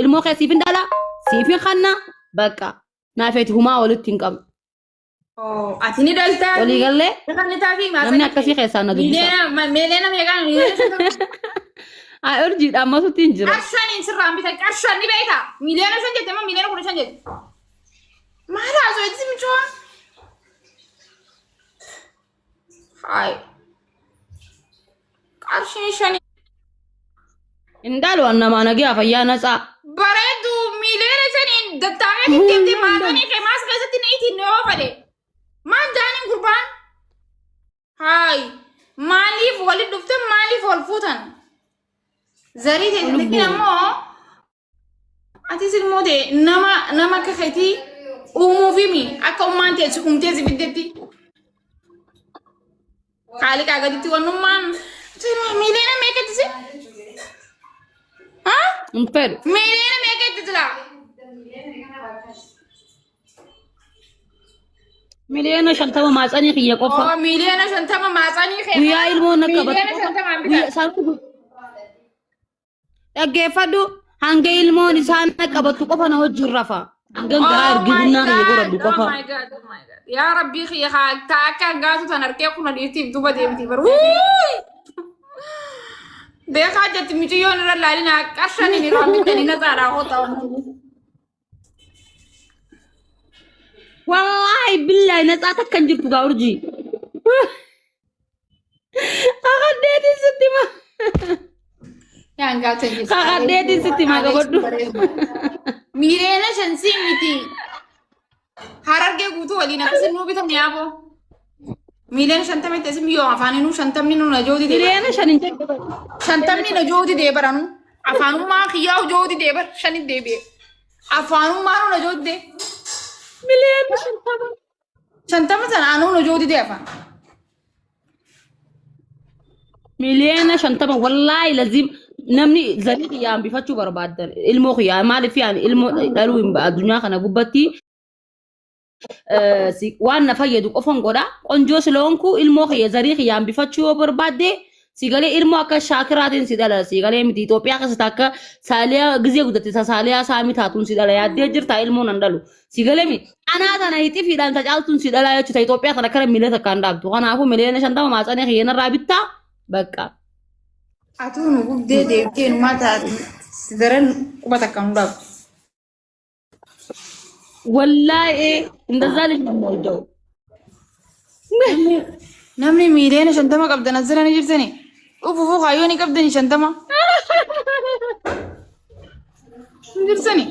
Ilmoo kee siif hin dhala, siif hin kanna, bakka naafeeti humaa walitti hin qabnu. Oh, ati ni dhaltaa Walii gallee Namni taafii namni akkasii keessaan na dubbisa. Miiliyoona miiliyoona meeqaan miiliyoona shantama? Ay urjiidha ammasutti hin jira. Qarshaniin sirraan bitan qarshan ni beektaa? Miiliyoona 5 jette moo miiliyoona 15 jette? Maal haasoo itti micoon? Hayi. Qarshiin shani. Hin dhaalu an namaa nagaa fayyaa natsaa. Bareedu miiliyoona 5n dattaamee fitteetti maatanii kee maas keessatti ni itiin ni oofale. Maan jaaniin gurbaan? Hayi. Maaliif walitti dhuftan maaliif wal fuutan? Zarii ta'e Lubbuu. ammoo atis ilmoo ta'e nama nama akka keetii uumuufi mi akka ummaan ta'e si uumtee si fiddetti. Haaliqaa gaditti wannummaan miiliyoona meeqatti si? Haa? Hin fedhu. Miiliyoona meeqatti jira? 50,000,000 maatsanii kiyya qofa. Oo 50,000,000 maatsanii kee. Guyyaa ilmoon na qabatu Miiliyoona qofa. shantamaan Guyyaa bitan. isaan dhaggeeffadhu hanga ilmoon isaan na qabattu qofa na wajjin rafa. Hangan garaa ergibinnaa kiyya godhadhu Oh qofa. my God, oh my God. Yaa Rabbii kiyya haa ta akka hangaatu tan harkee kuna dhiirtiif duuba deemti bar. Wuuy! Beekaa jetti miciyyoon irra laalina qarshaniin irraa bitanii na xaaraa koo ta'u. Wallaahi billaahi natsaa takka hin jirtu gaa urjii. Kakadheetiin sitti hima. Yaa hangaatu hin jirtu. Kakadheetiin sitti hima qabadhu. 5 million sii miti. Harargee guutuu waliin akkasii nuu bitan yaaboo. 50 million isin yoo afaaninuu shantamni nu najooti deebara. 5 million hin jedhu. Shantamni najooti deebara nu. Afaanummaa kiyyaa jooti deebar shanit deebi'e. Afaanummaa nu najooti dee. 50 million. 50 sana anuu najooti dee afaan. 50 million wallaahi lazim namni zarii kiyyaa hambifachuu barbaaddan ilmoo kiyyaa maaliif yaani ilmoo dhaluu hin addunyaa kana gubbatti waan na fayyadu qofan godha qonjoo siloonku ilmoo kiyya zarii kiyyaa hambifachuu yoo barbaadde si galee ilmoo akka shaakiraatiin si dhala si galee miti Itoophiyaa keessatti akka saaliyaa gizee guddatte isa saaliyaa saamii taatuun si dhala yaaddee jirta ilmoo nan dhalu si galee miti anaa tana hixifiidhaan ta caaltuun si dhala jechuudha Itoophiyaa tana akkana miila takkaan dhaabdu kanaafuu 50 million maatsanii kiyya narraa bittaa bakka. Atuu nu gubdee deemtee numaa taate si daran quba takka nu dhaabdu. Wallaahi እንደዛ ልጅ ነው የምወደው። Namni 50 million qabdan as jira ni jirtani. Ufuufuu kaayyoo ni qabdani 50. Ni jirtani.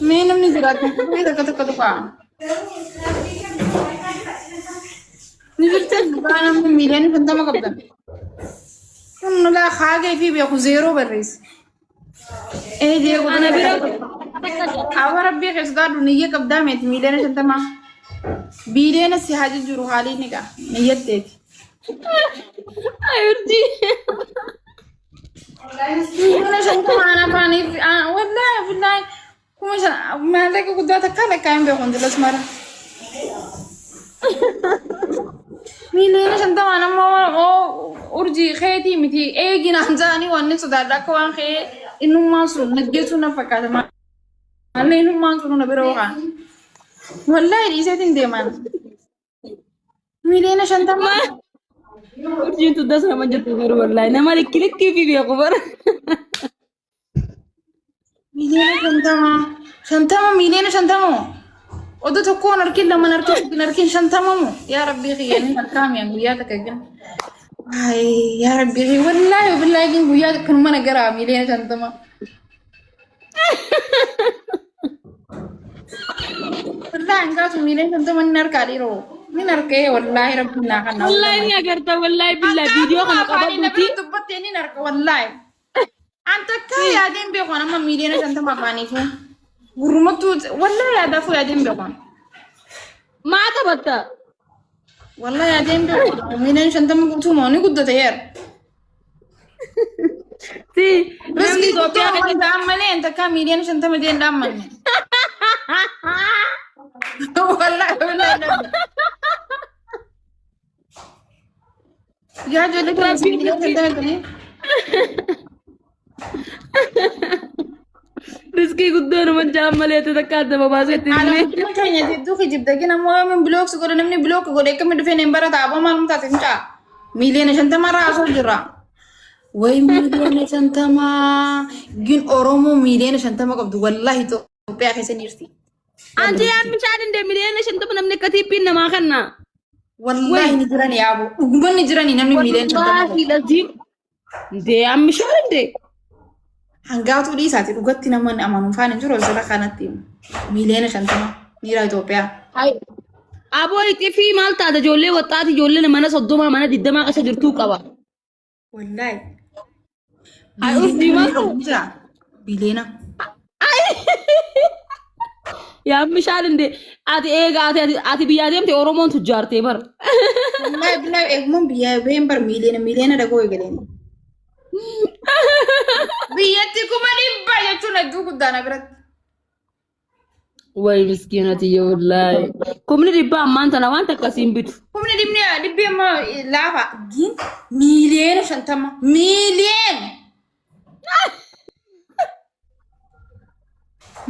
Mee namni jiraatu mee takka takka tuqaa. Ni jirtani dhugaa namni 50 million qabdan. Kun laa haagee fi beeku zeeroo barreessa. Ee jeequ Ana bira Awwa rabbii kee sodaadhu niyya qabdaa meeti 50 million. Biiliyoona si haa jijjiiru haalii ni gaa niyyatteeti. Ay urjii. 50 million aan afaaniif wallaahi billaahi 5,000 maallaqa guddaa takka lakkaa hin beeku intilas mara. 50 million ammoo urjii keetii miti eeginaan ta'anii waan inni sodaadha akka waan kee innummaan sun naggeessuu na fakkaata. Maallee innummaan sun na bira hookaan. Wallaahi dhiiseetiin deeman. 50 million. Urjiin tun das nama jirtu garuu wallaahi nama likki likkii fi beeku bara. 50 million. 50 50 million moo? Oduu tokkoon harkin laman harkin sadin harkin 50 moo? Yaa Rabbii kiyya ni harkaami an guyyaa takka gin. Ay yaa Rabbii kiyya wallaahi billaahi gin guyyaa takka kanuma na garaa 50 million. Wallaahi hangaatu 50 million ni harkaa dhiiroo. Ni harkee wallaahi Rabbiin naa kanna. Wallaahi ni agarta wallaahi billaahi viidiyoo kana qabadhuuti. Dubbattee ni harka wallaahi. An takka yaadeen beeku an amma 50 million afaaniifu. Gurrumattuu wallaahi yaadaafuu yaadeen beeku an. Maa taphatta? Wallaahi yaadeen beeku 50 million guutuu moo ni guddate yeer. Si namni Riskii Itoophiyaa guddoo keessa waan ta'an malee an takka 50 million jeen dhaammanne. Wallaahi wallaahi dhabde. Yaa ijoollee kana Rabbiin 50 million jedhanii. Riskii guddoo nama jaan malee takka adda babaasetti Haala illee. guddina keenya hedduu kijibda gina ammoo yoomiin block godhe namni block godhe akkamiin dhufee hin barata aboo maal mutaate mucaa 50,000,000 irraa asoo jirra. Way 50,000,000 gin Oromoo 50,000,000 qabdu wallaahi Itoophiyaa keessa ni jirti. Anti yaa bishaan hin 50,000,000 namni akka tiippiin namaa kenna. Wallaahi ni jiran yaaboo dhuguman ni jirani namni 50,000,000 Wallaahi qabdu. laziim. Ndee ammishaan ndee. Hangaatuu dhiisaati dhugatti nama amanuun faana hin jiru asirra kanatti 50,000,000 niiraa Itoophiyaa. Aboo ixifii maal taata ijoollee waxxaati ijoollee mana 30 mana 20 keessa jirtuu qaba. Wallaahi. Ay urjii maal ta'u? Jira. Biliyoona. Yaa bishaan ndee ati eega ati ati biyyaa deemte Oromoon tujjaartee bara. Wallaahi billahi eegumaan biyyaa baheen bar miiliyoona miiliyoona dhagoo eegaleen. Biyyatti 100,000 jechuun hedduu guddaa na biratti. Way miskiina tiyya wallaahi. 100,000 ammaan tana waan takka siin bitu. Kumni dhibni dhibbi amma laafa gin 50,000,000 miiliyoona.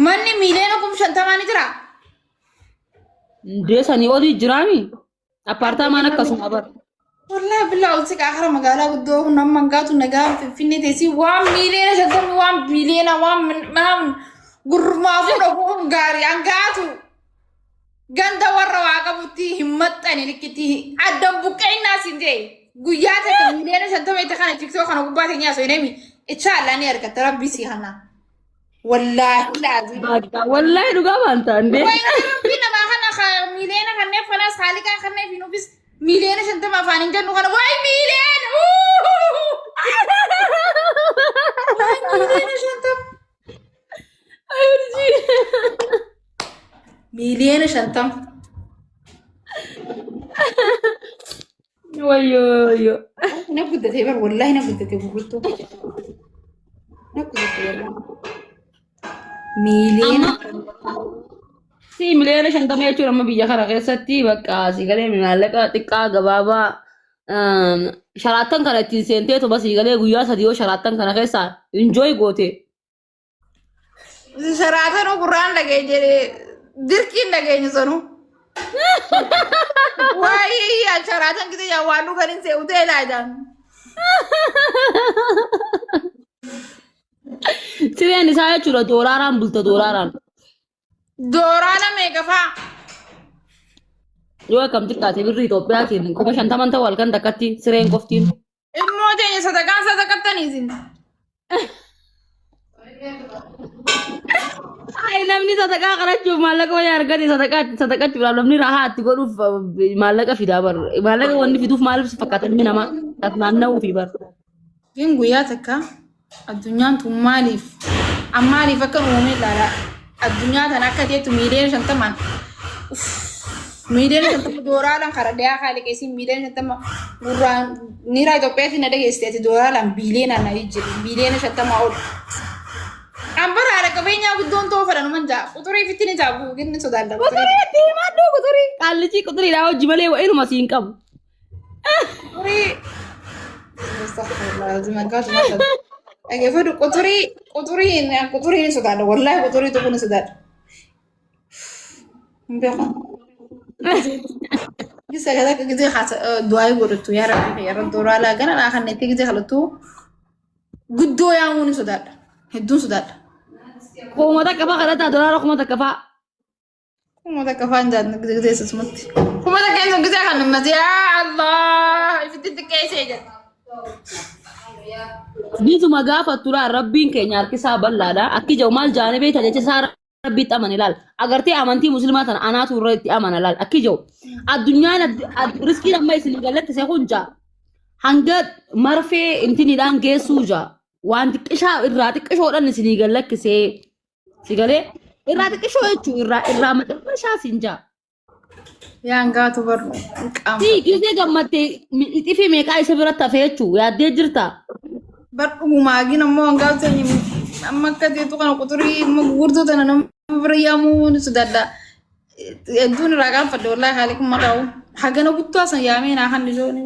Manni 50,000,000 ni jira. Ndee sanii olii jiraami? Appaartaamaan akkasuma bara. Wallaahi billaa ol siqaa kara magaalaa guddoo kun amma hangaatu nagaa finfinnee teessii waan 50,000,000 waan biliyoona waan waan gurmaafuu dhabuun gaarii hangaatu ganda warra waa qabutti hin maxxane likkitti addan buqqeennaa siin jee guyyaa takka 50,000,000 itti kana tiktoo kana gubbaa teenyaa osoo hin himi inshallah ni argatta rabbii si kana wallaahi laazim. Baaddaa wallaahi dhugaa waan ta'an dee. Rabbii namaa kana miiliyoona kanneen fanaas haaliqaa kanneen fi nuufis 50,000,000 afaan hin jennu kana wayi miiliyoona wayi 50,000,000 50,000,000. Wayyoo wayyoo. Na guddatee bar wallaahi na guddatee gurguddoo. Na guddatee wallaahi. Miiliyoona. Si 50,000,000 jechuun amma biyya kana keessatti bakka si galee maallaqa xiqqaa gabaabaa sharaattan kana ittiin seentee toba si galee guyyaa sadii yoo sharaattan kana keessaa enjoy goote. Sharaatanu gurraan dhageenye dirqiin dhageenye sanu. Waayee sharaatan gite yaa waan dhugan hin se'u ta'e laajaan. Sireen isaa jechuudha doolaaraan bulta doolaaraan. Dooraana meeqa faa? Yoo akkam xiqqaate birrii Itoophiyaatiin 50,000 ta'u halkan takkatti sireen qoftiin. Ilmoo teenya sadaqaan sadaqattanii isin. Ay namni sadaqaa kadhachuuf maallaqa wayii argate sadaqaatti sadaqachuudhaaf namni rahaa itti godhuuf maallaqa fidaa bar. Maallaqa wanni fiduuf maaliif si fakkaata ilmi namaa naanna'uu fi bar. Gin guyyaa takka addunyaan tun maaliif maaliif akka uumame ilaala. Addunyaa tana akka ta'etu 50,000,000 50,000,000 dooraalaan kara dhiyaa haali keessi 50,000,000 gurraan niiraa Itoophiyaatti na dhageessite ati dooraalaan biiliyoonaan na jijjiirre 50,000,000 ol. Ambara haadha qabeenyaa guddoon ta'uu fedhan man ja'a. Quxurii fitti ni jaabu gin sodaadha. Quxurii itti himadhu quxurii. Qaallichi quxuriidhaa hojii malee inuma siin qabu. Quxurii. Dhaggeeffadhu quxurii quxurii quxurii ni sodaadha. Wallaahi quxurii tokko ni sodaadha. Hin beeku. Gisa gada gizee haasa du'aa godhattu yaa rabbi yaa rabbi dooraalaa gana naa kan itti gizee halattu guddoo yaamuu ni sodaadha. Hedduun sodaadha. Kuma takka fa'aa kadhataa dolaara kuma takka fa'aa. Kuma takka fa'aa hin jaanne gizee gizee sasumatti. Kuma takka hin gizee kan ummati yaa Allah ifitti xiqqeessee jedha. Biisuma gaafattu laa rabbiin keenya harkisaa bal'aadha. Akki jiru maal jaanee beekta jecha isaa rabbiitti amane laal. Agartee amantii musliimaa tana anaatu irra itti amana laal. Akki jiru addunyaan riskiin amma isin galatti see kun jaa. Hanga marfee intiniidhaan geessuu jaa. Waan xiqqishaa irraa xiqqishoodhaan isinii gallakkisee si galee irraa xiqqishoo jechuun irraa irraa maxxanfashaa siin jaa. Yaa hangaatu barru qaama. Si gisee gammattee xifii meeqaa isa biratti hafee jechuu yaaddee jirta. Bar dhugumaa gin ammoo hangaatu sanyii amma akka ta'etu kana quxurii amma gurgurtuu tana nama bira yaamuu ni sodaadha. Hedduun irraa qaanfadhe wallaahi haali kun maqaa'u. Hagana guddaa san yaamee naa kan ijoon.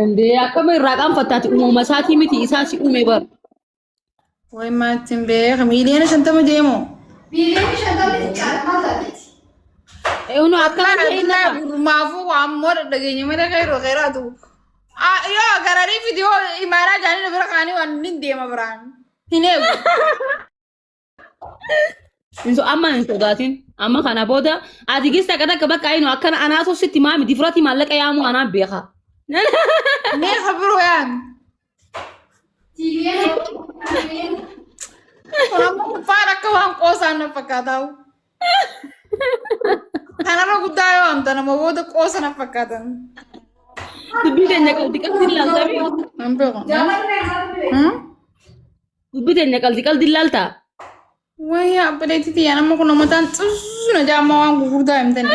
Indee akkama irraa qaanfattaati uumama isaatii miti isaa si uume bar. Way maatti hin beeka miiliyoona 50 deemu. Miiliyoona 50 xiqqaadha maal taateeti? Unu akkana Wallaahi ta'e billahi nafa. gurmaafuu waan moo dhageenye malee khayru khayraatu. Yoo gararii fidiyoo imaaraa jaanii bira kaanii waan hin deema biraan. Hin eegu. Inso amma hin sodaatin. Amma kana booda ati gis takka takka bakka inu akkana anaatu sitti maami difrati maallaqa yaamuu anaan beeka. Mee khabiroo yaan. Tiiviyeen Kun amma kuffaan akka waan qoosaan na fakkaataa'u. Kanarra guddaa yoo amta nama booda qoosa na fakkaatan. Dubbii teenya qaldi qaldi ilaalta. Hin beeku. Jaamarri maal Hmm? Dubbii teenya qaldi qaldi ilaalta. Wayyaa abboleetti tiyya nama kun mataan xussu na jaamma waan gurguddaa himtani.